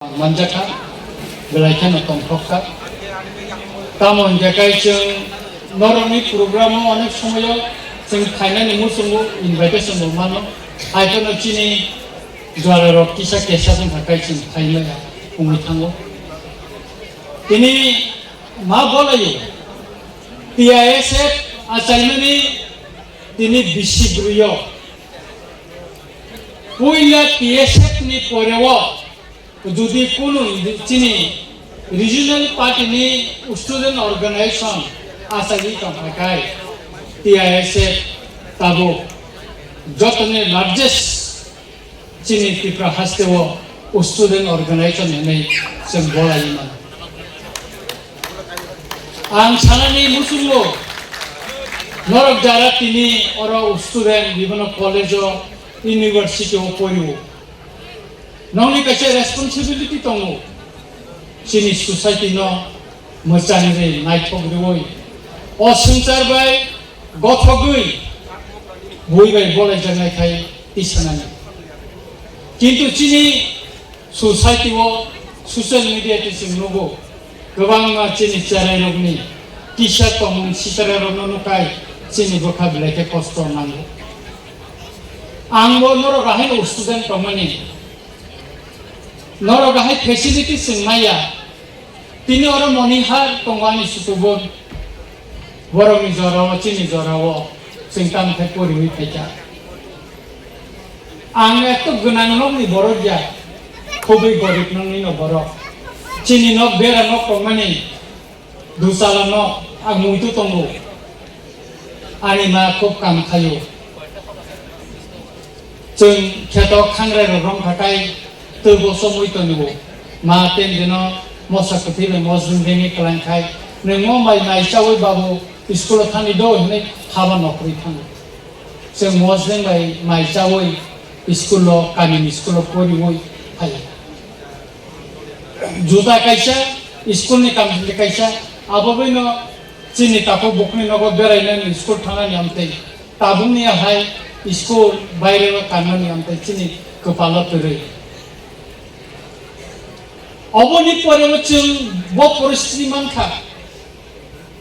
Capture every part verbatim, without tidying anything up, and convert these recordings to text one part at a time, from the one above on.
Manjakha, belai kheno tongthokha. Tamo hwnkhe kai chwng norokni program-o onek somoyo chwng phainani muchungo invitation bo mano. Hai phano chini jora rok kisa kesa wngkha kai chwng phaimaya wngwi thango. Tini ma bolaio T I S F achaimani tini bisi brwiyo. Puila T S F ni poreo jodi kunu chini regional party ni student organization achagwi tongkha kai T I S F tabuk jotoni largest chini Tripura haste o student organization hinwi chwng bolai mano. Ang sanani muchungo norok jara tini oro student bibino college o university o porio. Nokni kaisa responsibility tongo chini society no mwchang ri naithok riwi o swngchar bai gothogwi bui bai bolai janai khai tisanani. Kintu chini society o social media ti chwng nugo kwbangma chini cherai rokni kisa tongmung sitara rokno nukai chini bwkha belai khe kosto nango. Ang bo norok ahai no student tongmani. Norok ahai facility chwng maya. Tini oro monihar tongo ani sutubun. Borokni jorao, chini jorao chwng tamo khe poriwi phaikha. Ang ekto gwnang nokni borok ya, khobwi gorib nokni no borok. Chini nok bera nok tongmani. Dusala no ang muitu tongo. Ani ma khub kam khaio. Chwng kheto khangrai rok romkha kai twi bo somoi tongo. Ma ten dino mosa kwthwi bai mosdwng dengwi kwlang khai. Nwng mo mai mai chawi babu school o thani do hinwi haba nokhorwi thango. Chwng mosdwng bai mai chawi school o, kamini school o poriwi phaio. Juda kaisa, school ni kamchwlwi kaisa, abo baino chini takhuk bukhukni nogo berainani school thangnani amtwi, tabukni hai school baireo kanmani amtwi chini kwpalo kwrwi. Oboni poreo chwng bo poristiti mankha.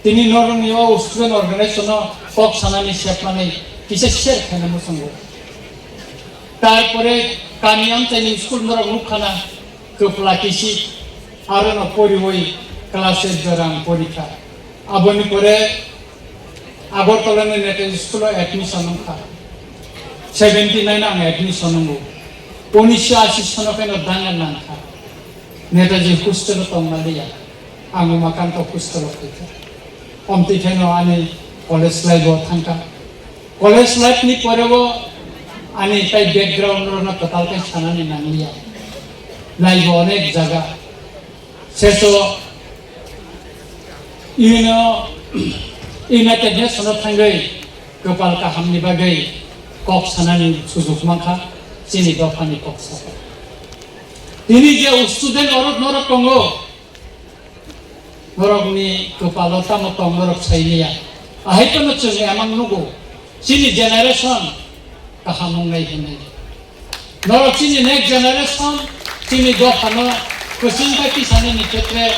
Tini norokni o student organization no kok sanani sepmani kisa share khaina muchungo. Tarpore kami amchaini school norok nukkhana kwpla kisi aro no poriwi class eight jora ang porikha. Aboni pore Agartala ni Netaji school o admission wngkha. Seventy nine ang admission wngo. Unisho ashi sono khe no danga nangkha. Netaji hostel o tongmaliya. Ang Umakanta hostel o phaikha. Omtwi khe no ani college life o thangkha. College life ni pore bo ani tai background rok no kwtal khe sanani nangliya. Naibo onek jaga. Seso ino United Nation o thangwi kwpal kaham ni bagwi kok sanani sujuk mankha chini dophani kok saka. Tini je student orok norok tongo, norokni kwpalo tamo tong norok sailiya. Ahai phano chwng emang nugo, chini generation kaham wngnai hwnwi. Norok chini next generation, chini dophano kwchwng khe tisanani khetre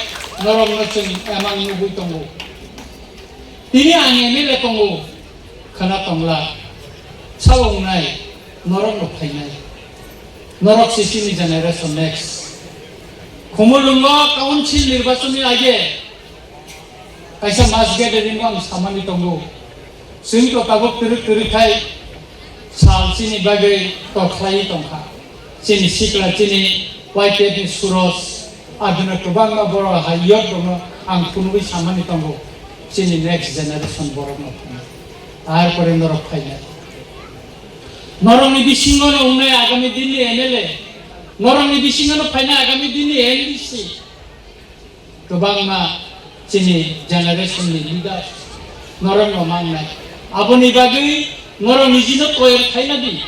norokno chwng emang nugwi tongo. Tini ang M L A tongo, khwna tongla, sao wngnai, norokno phainai. Norok se chini generation next. Khumulwngo council nirbachonni age kaisa mass gathering o ang samani tongo. Chwng to tabuk twrwk twrwk khai sal chini bagwi to khlaiwi tongkha. Chini sikla chini Y P F ni Suraj, adino kwbangma borok hai youth rokno ang phunugwi samani tongo. Chini next generation borokno phunuk. Ar pore norok phainai. Norokni bisingo no wngnai agami dinni M L A. Norokni bisingo no phainai agami dinni M D C. Kwbangma chini generation ni leaders norokno mangnai. Aboni bagwi norok nijino toyar khaina di.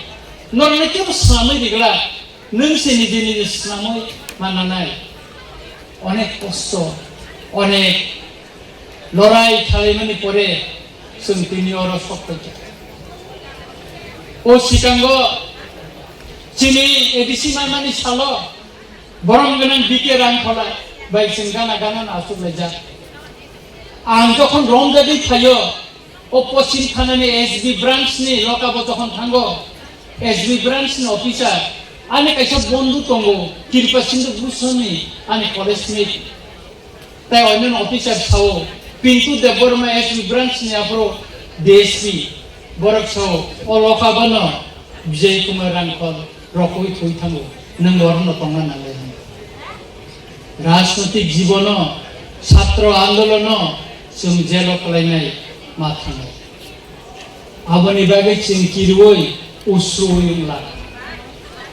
Norokno kebo swnamwi rigla. Nwng se niji niji swnamwi mananai. Onek kosto, onek lorai khalaimani pore chwng tini oro sok paikha. O sikango chini A D C manmani salo Borom gwnang B K Rangkhola bai chwng gana gana no achuk laijak. Ang jokhon romjagwi phaio, o Poschim Thanani S B branch ni lokabo jokhon thango, S B branch ni officer, ani kaisa bondhu tongo, Kripa Sindhu Goswami, ani college mate. Tai oinoni officer sao, Pintu Debbarma S B branch ni aphuru D S P, borok sao, o lokabano Vijay Kumar Rangkhol rokwi thwi thango, nwng orono tongna nanglai hwnwi. Rajnotik jibono, satro andolono chwng jelo kwlainai ma thango. Aboni bagwi chwng kirwi usrui wngla.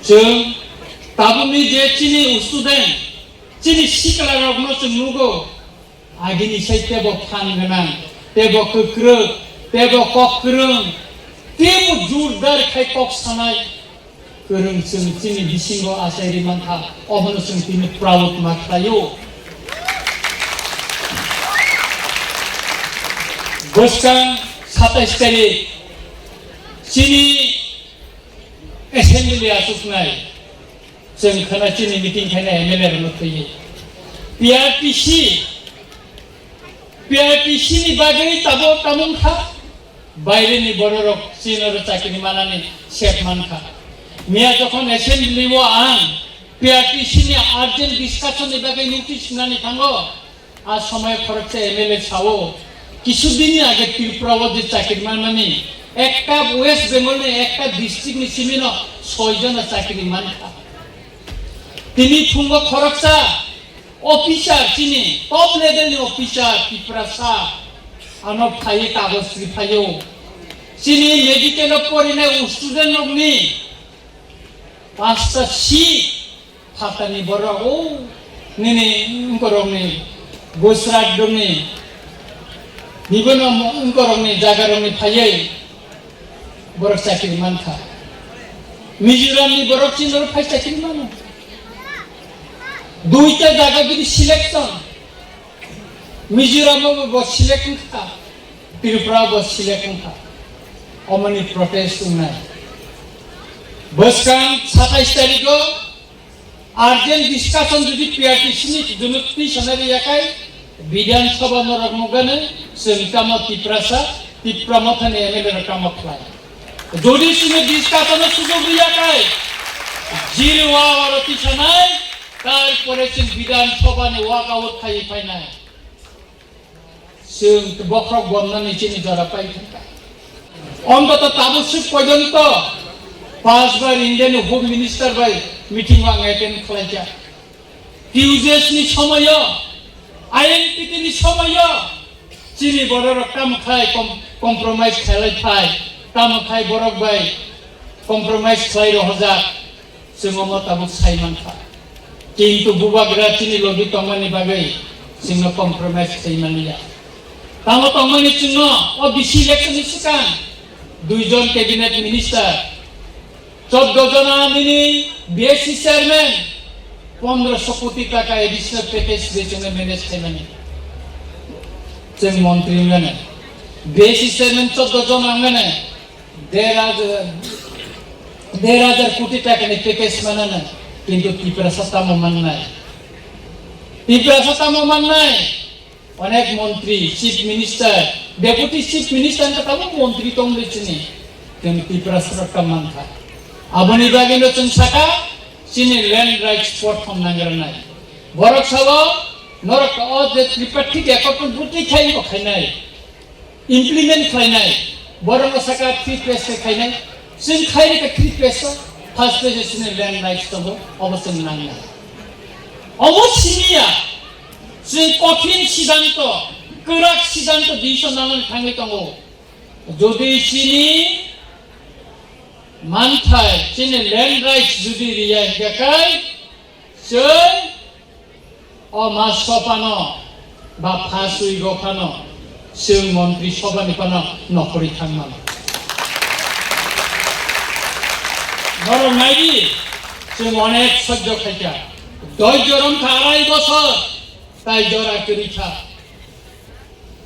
Chwng tabukni je chini student, chini siklarokno chwng nugo, agini sai tebo phan gwnang, tebo kwkrwk, tebo kok kwrwng, tebo jurdar khai kok sanai kwrwng chwng chini bisingo achai ri mankha, obono chwng tini proud ma khlaio. Bwskang satais tarik chini assembly achuknai. Chwng khana chini meeting khaina M L A rokno thwiwi P R T C, P R T C ni bagwi tabuk tamung kha, baire ni bororok chini oro chakri manani sep man kha. Miya jokhon assembly o ang P R T C ni urgent discussion ni bagwi notice nani thango, a somoy khoroksa M L A sao, kisudin ni age Tripura o je chakri manmani, ekta West Bengal ni ekta district ni simi no soi jona chakri man kha. Tini phungo khoroksa officer, chini top level ni officer Tiprasa, ano phai kagoj ri phaio. Chini medical o porinai student rokni pasta seat phatani borok o nini wngkorokni Gujarat rokni nibono wngkorokni jaga rokni phaiwi borok chakri mankha. Mizoram ni borok chini oro phai chakri mano. Duita jaga bini selection. Mizoram o bo select wngkha, Tripura bo select wngkha. Omoni protest wngnai. Bwskang satais tarikh o urgent discussion jodi P R T C ni jodi twi sana riya khai, Bidhan Sabha norok nugani chwng tamo Tiprasa, Tipra Mothani M L A rok tamo khlai. Jodi chwngno discussion o sujog riya khai, jiri wa oro twi sanai, tarpore chwng Bidhan Sabha ni walk out khai phainai. Chwng bokhorok bomnani chini jora pai thangkha. Ontoto tabuk swk porjonto pas bar Indiani Home Minister bai meeting o ang attend khlaikha. Q J S ni somoyo, I N P T ni somoyo, chini bororok tamo khai com-, compromise khailai phai, tamo khai borok bai compromise khlai rohorjak. Chwng omo tabuk sai mankha. Kintu bubagra chini logi tongmani bagwi chwngno compromise khai manliya. Tamo tongmani chwngno o bisi election ni swkang duijon cabinet minister, choddo jona nini B S C chairman, pondroso koti taka additional package de chwngno manage khaimani. Chwng montri wngmani. B S C chairman choddo jona wngmani. Der hajar, der hajar koti takani package manana, kintu Tiprasa tamo mannai? Tiprasa tamo mannai? Onek montri, chief minister, deputy chief minister wngkha tabuk montri tongwi chini, kintu Tiprasa rok tamo mankha. Aboni bagwino chwng saka, chini land rights porthom nangranai. Borok sao, norok o je tripartite accord butwi khai bo khainai. Implement khlainai, borokno saka three phase khe khainai, chwng khairikha three phase o, first phase o chini land rights tongo, obo chwng nangnai. Obo simiya, chwng kothin siddhanto, kwrak siddhanto decision nanani thangwi tongo. Jodi chini manthai, chini land rights jodi riya hingkha khai, chwng o mas sophano ba pha swigo phano chwng montri sobhani phano nokhorwi thangmano. Borok naidi, chwng onek sojjo khaikha. Doijjo romkha arai bosor, tai jora kwrwikha.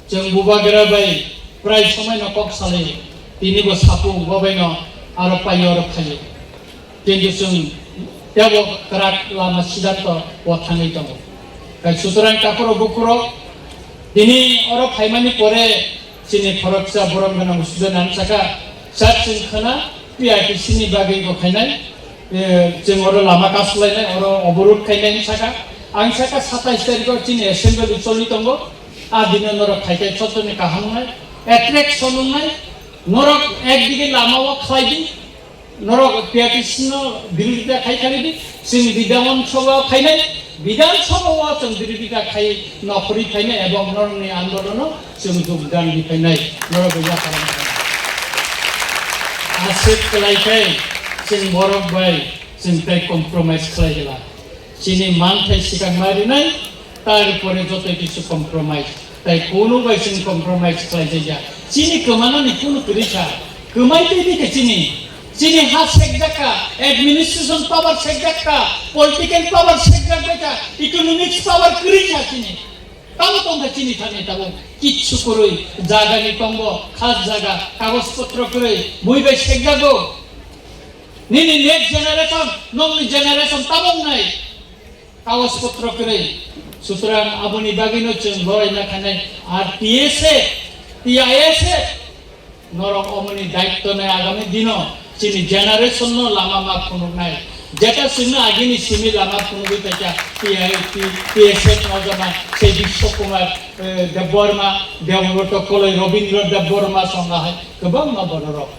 Chwng bubagra bai prai somaino kok salai, tini bo sapu bo baino aro paio aro phaio. Kintu chwng Tebo kwrak lama siddhanto o thangwi tongo. Hai sutrang takhurok bukhurok tini oro phaimani pore chini khoroksa borom gwnang student ang saka, "Sir, chwng khna P I T C ni bagwi bo khainai, eh, chwng oro lama kaslainai, oro oborot khainai," saka. Ang saka, "Satais tarikh o chini assembly choli tongo, a dino norok khaikai sotoni kaham wngnai, attraction wngnai, norok ekdige lama o khlai di." Norok P I T C no birodita khai khali di, chwng Bidhan Sabha phainai, Bidhan Sabha o chwng birodita khai nokhorwi phainai ebong norokni andolono chwng jogdan di phainai, norok bo yakarang. Aswk kwlai khe chwng borok bai chwng tei compromise khlai gela. Chini manthai swkang ma rinai, tar pore joto kisu compromise. Tai kunu bai chwng compromise khlai jaya. Chini kwmanani kunu kwrwi kha. Kwmai twi di khe chini. Chini ha sekjak kha, administration power sekjak kha, political power sekjak bai kha, economics power kwrwi kha chini. Tamo tong kha chini thani tabuk kichu kwrwi, jaga ni tongo, khas jaga, kagoj potro kwrwi, bui bai sekjago. Nini next generation, nongni generation tabuk nai. Kagoj potro kwrwi. Sutrang aboni bagwino chwng boraina khanai R T S F, T I S F. Norok omoni daitto nai agami dino chini generation no lama ma phunuknai. Jeta chwngno agini simi lama phunugwi paikha T I T, T S F no jama se Biswa Kumar, eh, Debbarma, Debabrata Koloi, Rabindra Debbarma songha hai kwbangma bororok.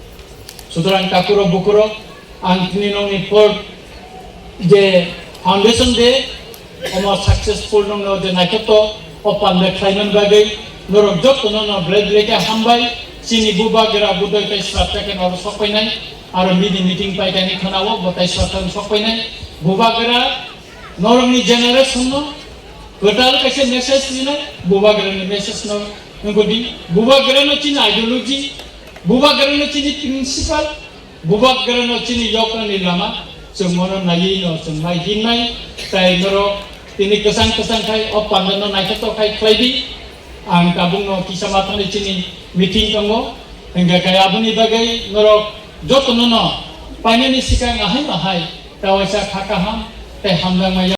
Sutrang takhurok bukhurok, ang tini nongni fourth je foundation day, omo successful nongno je naithotok o panda khlaimani bagwi norok jotono no belai belai khe hambai. Chini bubagra budai tai swrapta khe norok sokpainai, aro mini meeting paikani khwnao bo tai swrapta sokpainai. Bubagra norokni generation no kwtal kaisa message rinai, bubagrani message no wngkha di, bubagrano chini ideology, bubagrano chini principle, bubagrano chini yoknani lama, chwng mono naiwi no chwng mai hinnai, tai norok tini kwchang kwchang khai o pandano naithotok khai khlai di. Ang tabukno kisa mathangni chini meeting tongo, hingkha khe aboni bagwi norok jotono no painani swkang ahai mahai kawaisa kha kaham tei hamjakma